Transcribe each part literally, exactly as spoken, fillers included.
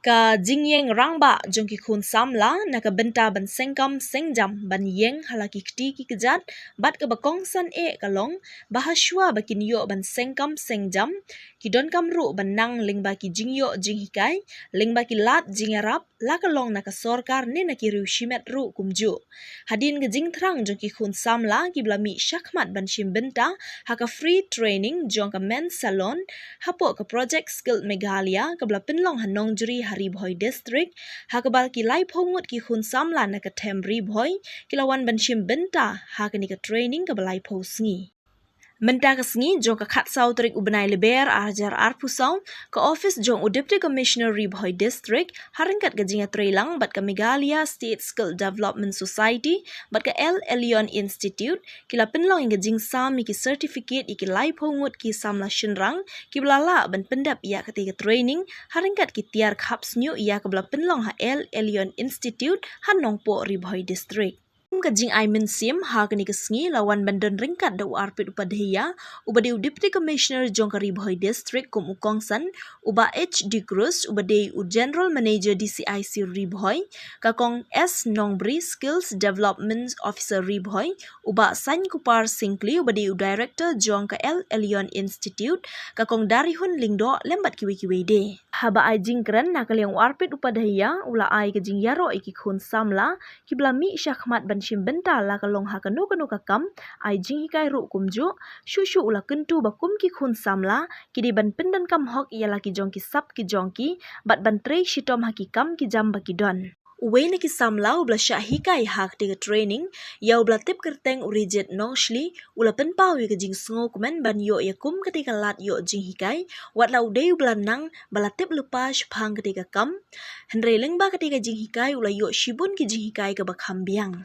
Ka jingïeng rangbah jong ki khun samla na ka bynta ban sengkam sengjam ban ïeng ha la ki kti ki kjat bad kaba kongsan eh ka long ba hashwa ba kin ïoh ban sengkam sengjam, ki donkam ruh ban nang lyngba ki jingïoh jinghikai, lyngba ki lad jingïarap, la ka long na ka sorkar ne na ki riew shimet ruh kumjuh. Hadien ka jingthrang jong ki khun samla kiba la mih shakhmat ban shim bynta ha ka free training jong ka men's salon hapoh ka Project Skilled Meghalaya kaba la pynlong ha Nongjri ha Ri Bhoi District, ha kaba ki laiphew ngut ki khun samla na ka them Ri Bhoi ki la wan ban shim bynta ha kane ka training kaba laiphew sngi. Mynta ka sngi jong ka khatsaw tarik u bnai Lber ar hajar arphew saw, ka office jong u Deputy Commissioner Ri Bhoi District, ha ryngkat ka jingïatreilang bad ka Meghalaya State Skill Development Society bad ka El Elyon Institute, ki la pynlong ïa ka jingsam ïa ki certificate ïa ki laiphew ngut ki samla shynrang kiba la lah ban pyndep ïa katei ka training ha ryngkat ki tiar khapsniew ïa kaba la pynlong ha El Elyon Institute ha Nongpoh Ri Bhoi District. Kum ka jingai mynsiem ha kane ka sngi la wan ban don ryngkat da u Arpit Upadhyaya, uba dei u Deputy Commissioner jong ka Ri Bhoi District kum u kongsan, u Bah H D Cruz, uba dei u General Manager D C I C Ri Bhoi, ka Kong S Nongbri, Skills Development Officer Ri Bhoi, u Bah Sainkupar Syngkli, uba dei u Director jong ka El Elyon Institute, ka Kong Darihun Lyngdoh, lem bad kiwei kiwei de. Haba ai jingkren na ka liang u Arpit Upadhyaya u la ai ka jingïaroh ïa ki khun samla kiba la mih shakhmat ban shim bynta la ka long ha kano kano ka kam, ai jinghikai ruh kumjuh, shuh shuh u la kyntu ba kum ki khun samla ki dei ban pyndonkam hok ïa la ki jong ki sap ki jong ki bad ban trei shitom ha ki kam ki jam ba ki don. Uwei na ki samla uba la shah hikai ha katei ka training, ïa uba la tip kyrteng u Rijit Nongshli, u la pynpaw ïa ka jingsngewkmen ban ïoh ïa kum katei ka lad ïoh jinghikai, wat la u dei uba la nang ba la tip lypa shaphang katei ka kam. Hynrei lyngba katei ka jinghikai u la ïoh shibun ki jinghikai kaba kham biang.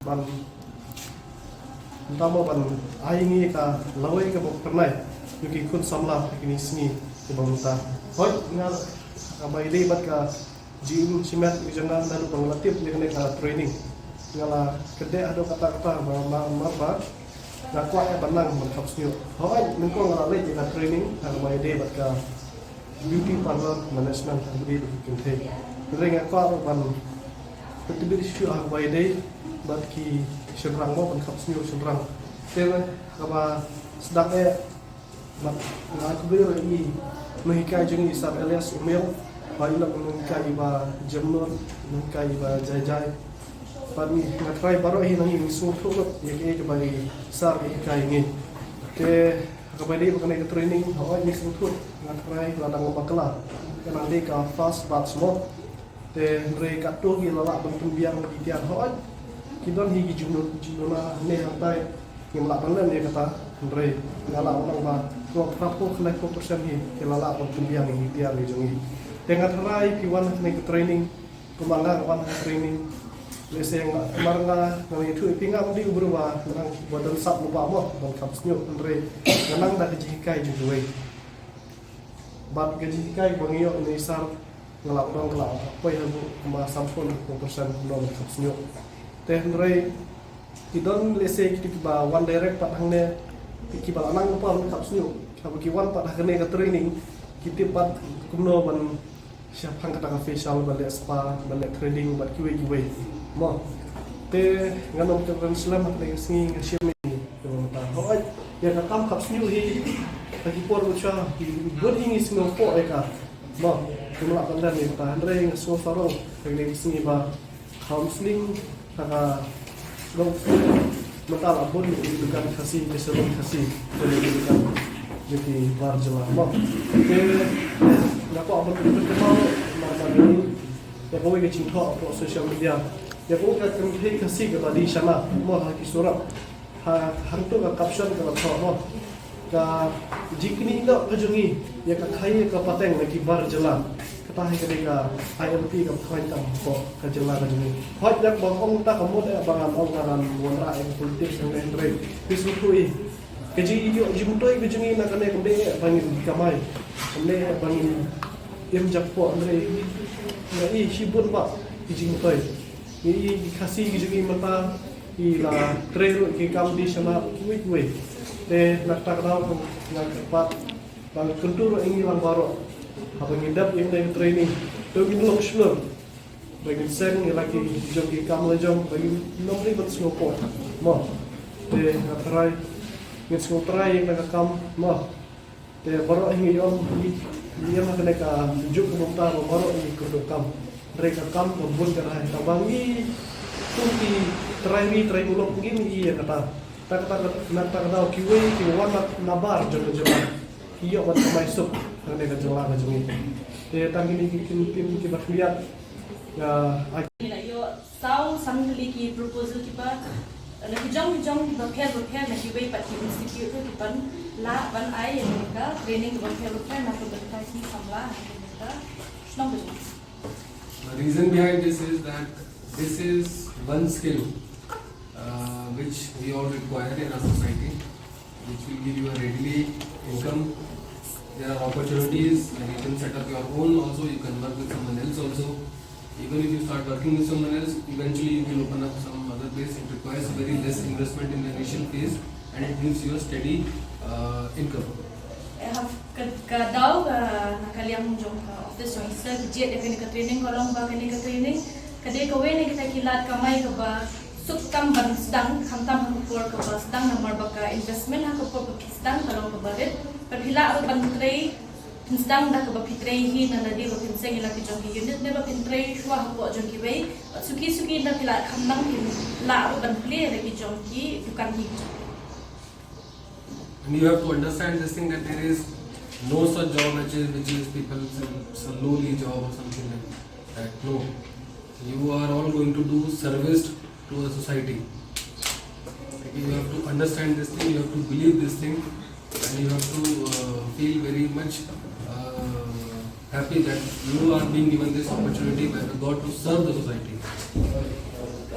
Ban, mynta mo ban ai ngi ka lawei kaba kyrnai ïa ki khun samla ha kine ki sngi kiba mynta. Hoi, nga Kaba ïadei bad ka jingim shimet jong nga naduh ba nga la tip ïa kane ka training, nga la kdew haduh katta katta ba, ba, ba, ba nga kwah ïa ban nang ban khapsngew. Hooid, nyngkong nga la leit ïa ka training ha kaba ïadei bad ka beauty parlor management ha kaba ïadei bad ki kynthei. Hynrei nga kwah ruh ban pyntbit shuh ha kaba ïadei bad ki shynrang mo, ban khapsngew shynrang. Te ha kaba sdang eh, bad nga khublei ruh ïa i nonghikai jong ngi, i Sir Elias Umiaw, ba i long nonghikai iba jemnud, nonghikai iba jai jai. Bad nga trai baroh hi na ngi ngi sngewthuh lut ïa kaei kaba i Sir i hikai ngi. Te ha kaba ïadei bad kane ka training, hooid ngi sngewthuh, nga trai la dang bakla. Ka dang dei ka first batch mo. Te hynrei katto ki la lah ban pynbiang ki tiar, hooid ki don hi ki jingduna, jingduna ne hangtai. Ngim lah ban len ïa kata, hynrei nga lah ban ong ba khlem phra phew khyndai phew percent hi ki la lah ban pynbiang ïa ki tiar ki jong ngi. Te nga trai phi wan ha kane ka training, kumba nga wan ha ka training. Lehse nga, mar nga, nga ïathuh ïa phi, ngam dei u briew ba nang ba don sap mobile mo ban khapsngew, hynrei nga nang da ka jinghikai jong kiwei. Bad ka jinghikai ba ngi ïoh na i Sir, nga lah ban ong ka la poi haduh kumba sanphew na phew percent kumno ban khapsngew. Te hynrei ki don lehse kito kiba wan direct pat hangne, kiba la nang lypa ban khapsngew, haba ki wan pat ha kane ka training ki tip pat kumno ban shaphang kata ka facial, ban leh spa, ban leh threading bad kiwei kiwei mo. Te ngan ym kren slem ha kane ka sngi, nga shim ïa ka mynta. Hooid, ïa ka kam khapsngew hi ha ki por mynshuwa bun hi ngi sngewpoh ïa ka mo, ngim lah ban len ïa kata, hynrei nga sngew sarong ha kane ka sngi ba counselling ha ka long. Mynta la bun ïa ki dukan Khasi, ki salon Khasi, ki dukan jong ki bar jylla mo. Te nga kwah ban pynkynmaw namar ba ïa kawei ka jingthoh hapoh social media, ïa kawei ka kynthei Khasi kaba dei shana mo, ha ki surok, ha, hangto ka caption ka la thoh mo, ka jingkynnoh ka jong ngi ïa ka khaii ka pateng na ki bar jylla. Kata hi ka dei ka I L P kaba khlaiñ tam hapoh ka jylla ka jong ngi. Hooid, nga bym ong ta ka mut eh ba ngan ong ba ngan wanrah ïa ka politics, hynrei phi sngewthuh ïa ka jingïoh jingmyntoi ka jong ngi na kane kam dei eh ba ngin kamai, kam dei eh ba ngin im jakpoh, hynrei ngi i shibun bha ki jingmyntoi. Ngi i ki Khasi ki jong ngi mynta ki la trei ruh ki kam dei shana kiwei kiwei. Te na kata ka daw nga kyrpad ba kyntu ruh ïa ngi lang baroh, haba ngin dep ïa kane ka training, to ngin long shlur, ba ngin seng ïa la ki jong ki kam la jong, ba ngin ym dei ban sngewpoh mo. Te nga trai, ngin sngewtrai ïa kane ka kam mo. Te baroh hi ngi ïoh, ngi ïoh ha kane ka juk ka bynta ba baroh ngi kyrduh kam. Hynrei ka kam ka bun ka dei, tangba ngi kum ki trai ri trai muluk ngim i ïa kata. Ta kata, na kata ka daw kiwei ki wan na, na bar jong ka jylla ki ïoh ban kamai suk ha kane ka jylla ka jong ngi. Te tang kine ki ktien kiba khyndiat. Ngi la ïoh saw san tylli ki proposal kiba na ki jong ki jong kiba pher ba pher, na kiwei pat ki institute ruh ki ban lah ban ai ïa ka training kiba pher ba pher na ka bynta ki samla ha ka bynta shnong ka jong. The reason behind this is that this is one skill, uh, which we all require in our society, which will give you a readily income. There are opportunities, and you can set up your own also, you can work with someone else also. Even if you start working with someone else, eventually you will open up some other place. It requires very less investment in the initial phase, and it gives you a steady, uh, income. Eh, ha ka, ka daw ka, na ka liang jong ka office jong i Sir, ka jied ïa kane ka training ka long ba kane ka training ka dei kawei na kita ki lad kamai kaba suk tam ban sdang, khamtam ha ka por kaba sdang, namar ba ka investment ha ka por ba phi sdang ka long kaba rit. Ba phi lah ruh ban trei, phin sdang da kaba phi trei hi, na lade ba phin seng ïa la ki jong ki unit ne ba phin trei shuwa hapoh jong kiwei. Suki suki da phi lah khamtam, phin lah ruh ban plie ïa la ki jong ki dukan ki jong ki. And you have to understand this thing, that there is no such job which is, which is people say it's a lowly job or something like that. No. You are all going to do service to a society. Okay, you have to understand this thing, you have to believe this thing, and you have to, uh, feel very much, uh, happy that you are being given this opportunity by the God to serve the society.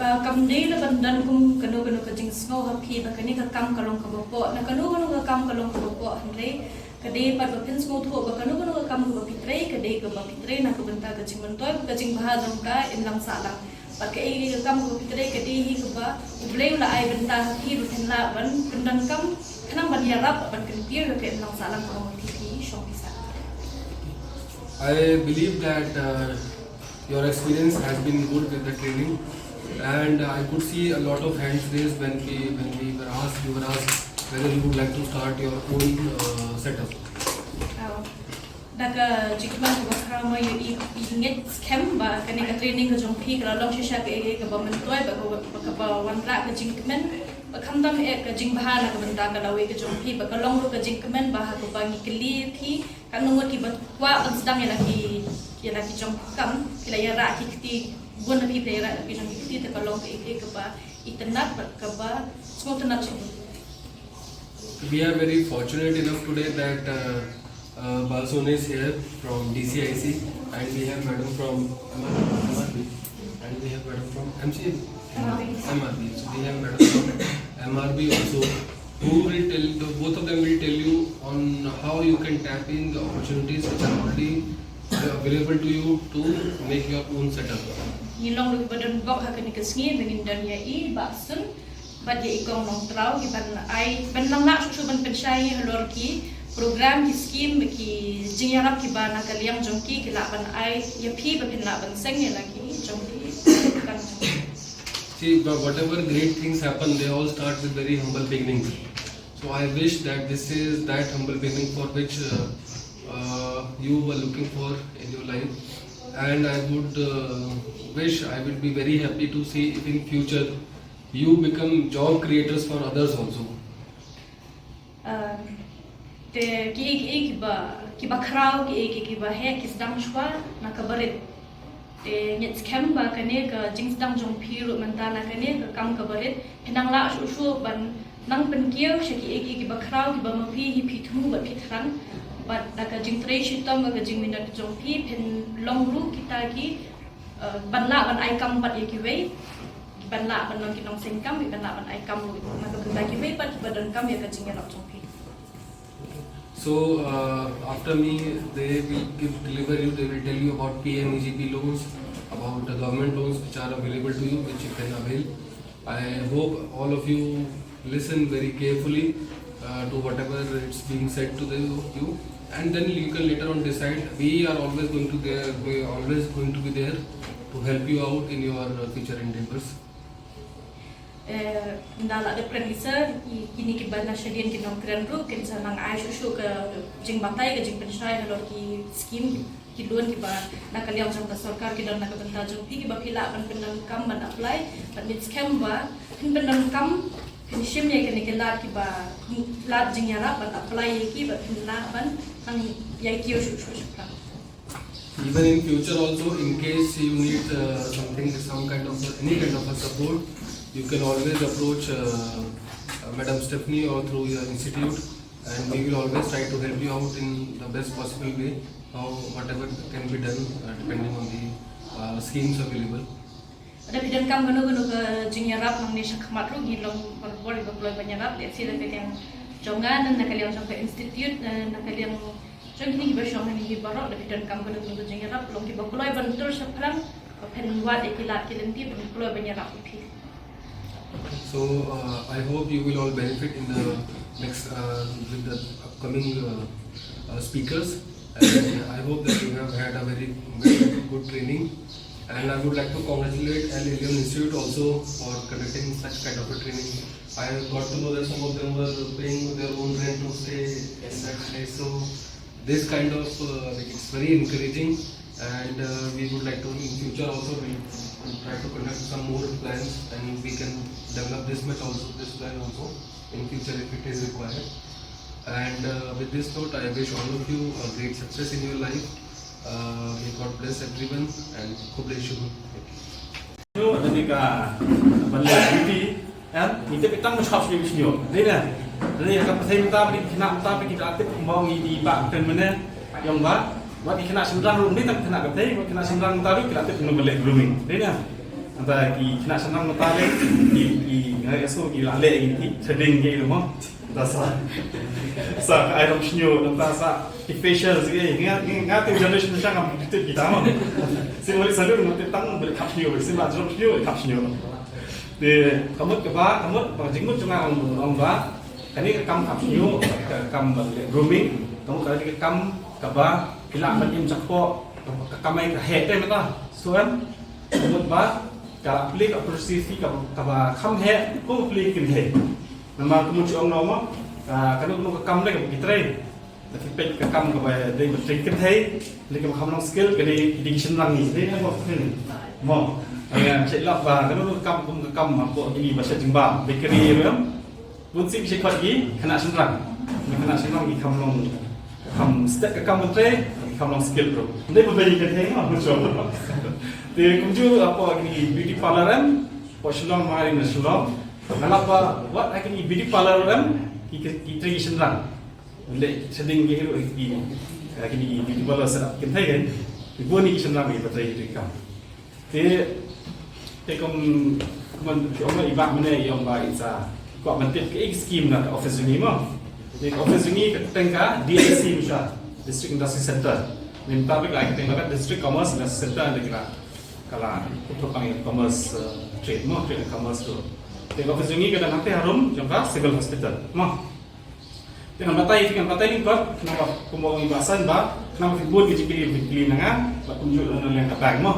Uh, kam dei la ban don kum kano kano ka jingsngew ha phi ba kane ka kam ka long kaba poh, na kano kano ka kam ka long kaba poh, hynrei Ka dei pat ba phin sngewthuh ba kano kano ka kam kaba phi trei ka dei kaba phi trei na ka bynta ka jingmyntoi bad ka jingbha jong ka imlang sahlang. Bad kaei kaei ka kam kaba phi trei ka dei hi kaba U Blei u la ai bynta ha phi ba phin lah ban pyndonkam khnang ban ïarap ban kyntiew ïa ka imlang sahlang ka long phi phi shong pisa. I believe that uh, your experience has been good with the training, and I could see a lot of hands raised when we when we were asked you were asked whether you would like to start your own uh, setup. Da ka jingkmen kaba khraw ma ïohi i ngeit skhem ba kane ka training ka jong phi ka la long shisha kaei kaei kaba myntoi bad kaba wanrah ka jingkmen ba khamtam eh ka jingbha na ka bynta ka lawei ka jong phi ba ka long ruh ka jingkmen ba ha kaba ngi kylli phi katno ngut kiba kwah ban sdang ïa la ki ïa la ki jong kam ki la ïarah ki kti bun na phi phi la ïarah ki jong ki kti te ka long kaei kaei kaba itynnat bad kaba sngewtynnat shibun. We are very fortunate enough today that uh, uh, Balson is here from D C I C, and we have madam from M R B, and we have madam from M C M, M R B. So we have madam from M R B also, who will tell the, both of them will tell you on how you can tap in the opportunities which are already available to you to make your own setup. Ngi long ruh ba don bok ha kane ka sngi ba ngin don ïa i Balson bad ïa i kong Nongtraw ki ban ai ban nang lah shuh shuh ban pynshai halor ki program ki skim ki jingïarap kiba na ka liang jong ki ki lah ban ai ïa phi ba phin lah ban seng ïa la ki jong ki. See, but whatever great things happen, they all start with very humble beginnings. So I wish that this is that humble beginning for which uh, uh, you were looking for in your life, and I would uh, wish, I will be very happy to see if in future you become job creators for others also. Te kiei kiei kiba kiba khraw kiei kiei kiba heh ki sdang shuwa na ka barit. Te ngeit skhem ba kane ka jingsdang jong phi ruh mynta na kane ka kam ka barit phin nang lah shuh shuh ban nang pynkiew sha kiei kiei kiba khraw kiba ma phi hi phi thmu bad phi thrang. Bad da ka jingtrei shitom ka jingminot jong phi phin long ruh kita ki ban lah ban ai kam bad ïa kiwei. Ban lah ban long ki nongseng kam ban lah ban ai kam ruh na ka bynta kiwei pat kiba don kam ïa ka jingïarap jong phi. So uh, after me, they will give deliver you. They will tell you about P M E G P loans, about the government loans which are available to you, which you can avail. I hope all of you listen very carefully uh, to whatever it's being said to the, you, and then you can later on decide. We are always going to there. We are always going to be there to help you out in your uh, future endeavors. Nda la dep kren isa kini ki ban na shadien ki nongkren ruh kin sa nang ai shuh shuh ka jingbatai ka jingpynshai halor ki skim ki loan ki ba na ka liang jong ka sorkar ki don na ka bynta jong phi ki ba phi lah ban pyndonkam ban apply ban mit skhem ba phin pyndonkam phin shim ïa kane ki lad ki ba lad jingïarap ban apply ïa ki ba phin lah ban nang ïa ki shuh shuh shuh. Even in future also, in case you need uh, something, some kind of any kind of a support, you can always approach uh, uh, Madam Stephanie or through your institute, and we will always try to help you out in the best possible way, how whatever can be done uh, depending on the uh, schemes available. Da phi donkam kano kano ka jingïarap nangne shakhmat ruh ngi long barabor ba kloi ban ïarap lehse da ka liang jong nga ne na ka liang jong ka institute ne na ka liang jong kine kiba shong hangne baroh da phi donkam kano kano ka jingïarap long kiba kloi ban tur shaphrang ba phin wad ïa ki lad ki lynti ban kloi ban ïarap ïa phi. So uh, I hope you will all benefit in the next uh, with the upcoming uh, uh, speakers. And I hope that you have had a very, very good training. And I would like to congratulate Al Ilium Institute also for conducting such kind of a training. I got to know that some of them were paying their own rent to stay in that place. So this kind of uh, like it's very encouraging, and uh, we would like to in future also we will try to conduct some more plans, and we can develop this much also, this plan also in future if it is required. And uh, with this note, I wish all of you a great success in your life. Uh, may God bless everyone and Khublei Shibun. Thank you. Nyo da ni ka ban le duty em ni te pitang mo chap sni sni. Ni ne. Ni ka pethei mynta ba ni khynnah mynta ba ki da tip mo ngi di ba ten mene. Yong ba wat ki khynnah shynrang ruh ni tang khynnah ka pethei wat khynnah shynrang mynta ruh ki da tip mo ba le grooming. Ni ne. Mynta ki khynnah shynrang mynta le ki ki ngai ka so ki la le ki ki seding ki mo. Ta sa, sa ka ai ram shnyo, ta sa ki facial, si nga, nga, nga te generation sha ngam tip kita mo. Si mo sa lu mo te tang bel khap shnyo, si ma jrong shnyo, khap shnyo. Te ka mut kaba, ka mut ba jingmut jong nga ong, ong ba kane ka kam khap shnyo, ka kam ba grooming, ka mut kane ka kam kaba ki lah ban im jakpoh, ka kam ai ka heh te mynta. So em, ka mut ba ka plie ka perceive ka, kaba kham heh, ko plie kynthei. Namar ka mut jong nga mo, ka, kano kano ka kam dei kaba ki trei. Lada phi peit ka kam kaba dei ba trei kynthei, lada kaba kham long skill, ka dei, dei ki shynrang ngi, dei na ba trei. Mo, ïa, check lap ba kano kano ka kam, kum ka kam hapoh kine ba shet jingbam, bakery ruh em. Bun sien ki shet khot ki khynnah shynrang. Ki khynnah shynrang ki kham long, kham stet ka kam ban trei, ki kham long skill ruh. Dei ba dei kynthei mo, mo. Te kumjuh hapoh kine beauty parlor em, hapoh Shillong, ma ri na Shillong. Nga lap ba wat ha kine beauty parlor em, ki, ki, ki trei ki shynrang. Leh shading ki ruh ki, eh, kine ki beauty parlor set up kynthei kan. Ki bun ki shynrang ki ba trei ki kam. Te, te kum, kum ki ong i bah mynne i ong ba i sa kwah ban tip kaei ka scheme na ka office jong ngi mo. Te ka office jong ngi ka kyrteng ka D I C mo sha, District Industry Centre. Mynta bad ka kyrteng ka District Commerce Industry Centre, ka la, ka la, ka la, commerce, eh, trade mo, trade and commerce ruh. Te ka office jong ngi ka don hangtei harum jong ka Civil Hospital mo. Te ngan batai, te ngan batai lyngkot, khnang ba kumba ong i Bah San ba, khnang ba phi bun ki jingkylli, phi kylli na nga, bad kumjuh na liang ka bank mo.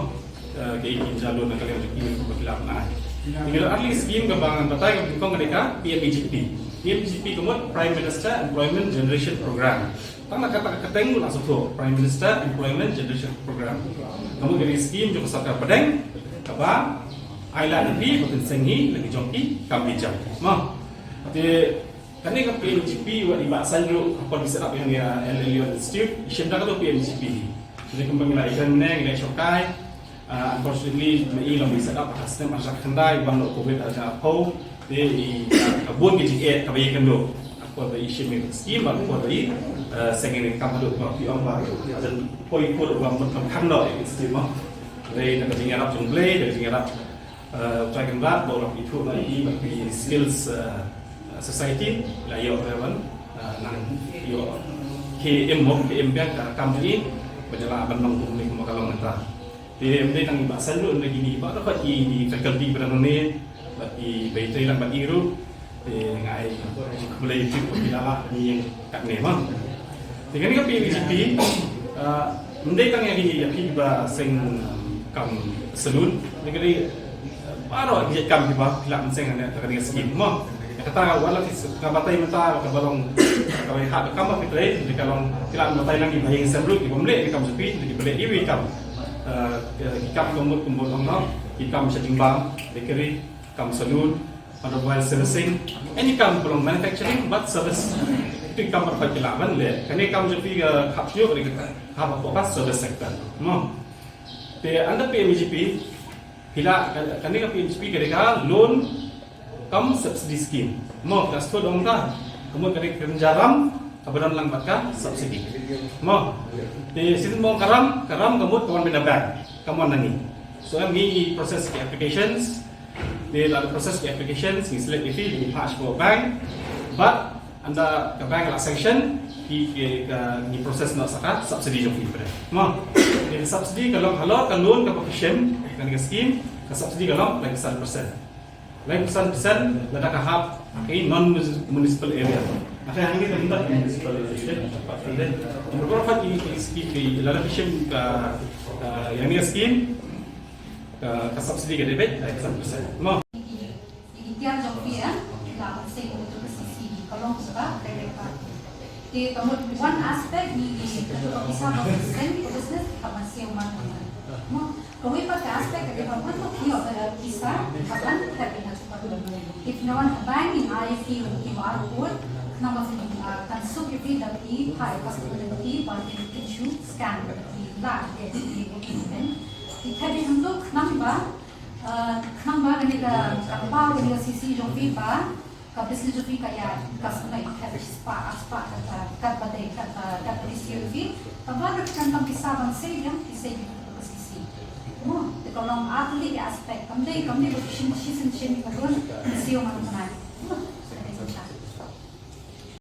Eh, kaei ki jia loan na ka liang jingkylli kumba ki lah ban ai. Te ngi don ar tylli ki scheme kaba ngan batai kaba nyngkong ka dei ka P M E G P. P M E G P ka mut Prime Minister Employment Generation Program. Tang na kata ka kyrteng la sngewthuh, Prime Minister Employment Generation Program. Ka mut ka dei ka scheme jong ka sorkar pdeng, kaba ai lad ïa phi ba phin seng hi la ki jong ki kam ki jam. Mo. Te kane ka P M E G P wat i Bah San ruh haba ki set up ïa kane ka L L Institute, i shim da kato P M E G P. Te kumba ngi la ïa kane ngi la shongkai. Ah, unfortunately, ma i long i set up ha snem ar hajar khyndai, wan noh covid ar hajar arphew. Te i, ah, ka bun ki jingeh kaba ïakynduh. Ka por ba i shim ïa ka scheme bad ka por ba i, eh, seng ïa ka kam haduh ba phi ong ba jan poi kur ba mut kam khang noh ïa ka scheme mo. Hynrei na ka jingïarap jong U Blei, na ka jingïarap eh, U Trai Kynrad, ba u la ithuh na i, ba i Skills, eh, Society, la ïoh ruh ban, eh, nang ïoh khie im mo, khie im biang ka kam jong i, ba la ban long kumne kumba ka long mynta. Te ym dei tang i Bah San ruh, ym dei kine, baroh ki faculty ba don hangne, bad i ba i trei lang bad i ruh, Te nga ai khublei ïa phi ba phi la lah ban ïeng katne mo. Te kane ka P M E G P, ah, ym dei tang ïa phi, ïa phi ba seng, um, kam salon. Te ka dei, ah, baroh ki jait kam kiba phi lah ban seng ha kane ka scheme mo. Kata wat la phi, nga batai mynta kaba long, kaba ïa ka kam ba phi trei, te ka long phi lah ban batai lang kiba ïeng sem ruh, kiba ym leh ki kam jong phi, kiba leh kiwei ki kam. Ah, ki kam kumba, kumba long no, ki kam sha jingbam, bakery, kam salon, automobile servicing, any kam ba long manufacturing bad service. Itu kam ba phi lah ban leh. Kane kam jong phi ka hap shuh, kane ka hap hapoh ka service sector. Mo. Te under P M E G P, phi lah, kane ka P M E G P ka dei ka loan cum subsidy scheme. Mo, ka shu dong ta. Ka mut ka dei ka kynja ram kaba don lang bad ka subsidy. Mo. Te shisien mo ka ram, ka ram ka mut ka wan na bank, kam wan na ngi. So ngi process ki applications, Te lada process ki applications, ngi select ïa phi, ngi pass sha ka bank. Bad ynda ka bank la sanction, ki, ki, ka, ngi process noh sa ka subsidy jong phi pat. Mo. Te ka subsidy ka long halor ka loan kaba phi shim, kane ka scheme, ka subsidy ka long laiphew san percent. Laiphew san percent lada ka hap ha ki non municipal area. Hynrei hangne ka dei municipal area. Hynrei ka dei ki, ki, ki, lada phi shim ka, ka, ïa kane ka scheme, Ka, ka subsidy ka dei beit, eh, ka san percent. Mo. Ki tiar jong phi, eh, la ban sei kumto ka C C, ka long sha ka credit card. Te ka mut one aspect ngi, ngi, ka tu ka pisa ba phi send to business, ka ban siew man. Mo. Kawei pat ka aspect ka dei ba mut phi ïoh ka pisa, ka ban thep ïa ka. If no one ka bank in ai phi Q R code, khnang ba phi, ah, kan suk ïa phi da phi, pha ïa ka customer phi, ba phin issue scan phi la, ïa phi, phi, phi, phi. Ki thep ïa ka mut khnang ba Ah, khnang ba kane ka, ka paw kane ka C C jong phi ba ka business jong phi ka ïa, ka sngewbha ka spah, spah ka, ka, ka ba dei, ka, ka, ka dei C C jong phi. Ka ba ka kan kam ki sa ban sei jong, ki sei jong ka C C. Mo, te ka long ar tylli ki aspect, kam dei, kam dei ba shisien, shisien, shisien ka don, C C jong man ka nai. Mo,